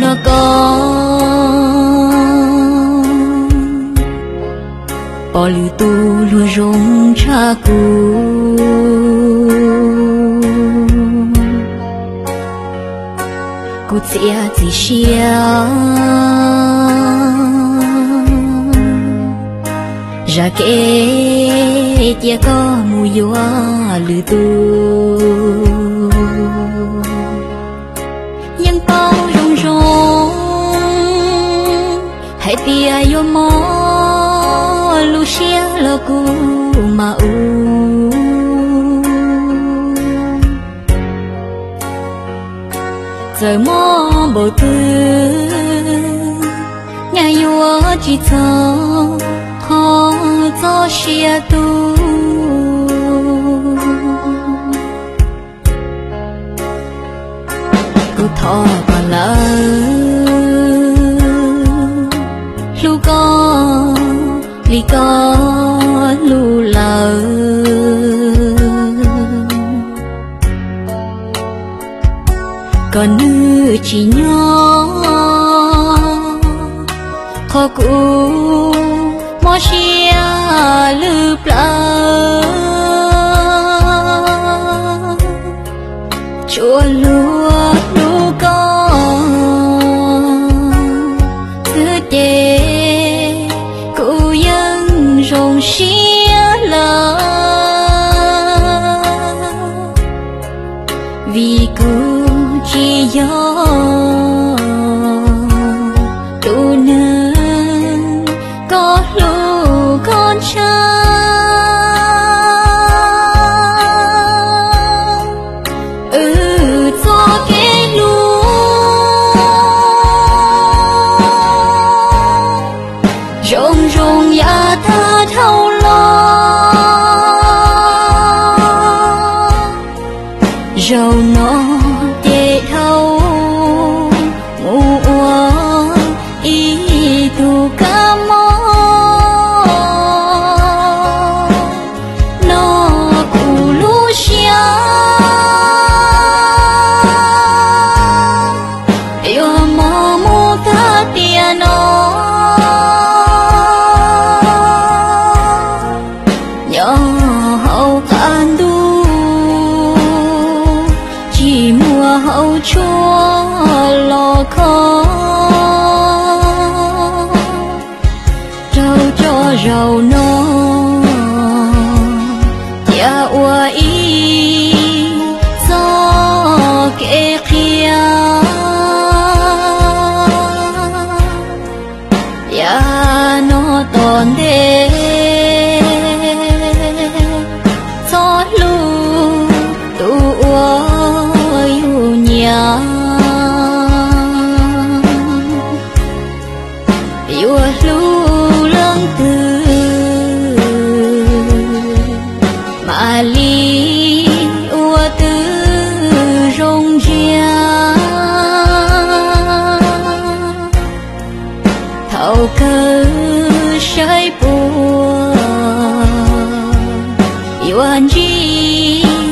Koj pom lwm tus luag zoo tshaj kuv, kuv txiav txim siab zam kev cia koj mus yuav lwm tus. Yeej paub zoo zoo hais tias yuav mob lub siab los kuv mam ua. Txawm mob npaum twg nyaj yuav tsis txog qhov txoj sia tu. Kuv thov koj lawm, hlub koj li koj hlub lawm, kom nws tsis nyob qhov kuv mob siab lwj plaws. Tsuas luag hlub koj xwb ces kuv yeej zoo siab lawm, vim kuv tsis yog tus neeg koj hlub koj ntshaw. Wb txoj kev hlub zoo zoo yav tag dhau los, zaum no ces dhau mus ua ib tug kab mob. No kuv lub siab yuav mob mus tag tiam no. Nyob hauv qab ntuj tsis muaj hauv tshuaj los kho, rau tso zaum no cia ua ib txoj kev qhia. Yav no tom ntej txhob hlub tus uas yus nyiam, yuav hlub leej twg mam li ua tau zoo ntsia. Thaum kawg saib puas yuav ntsib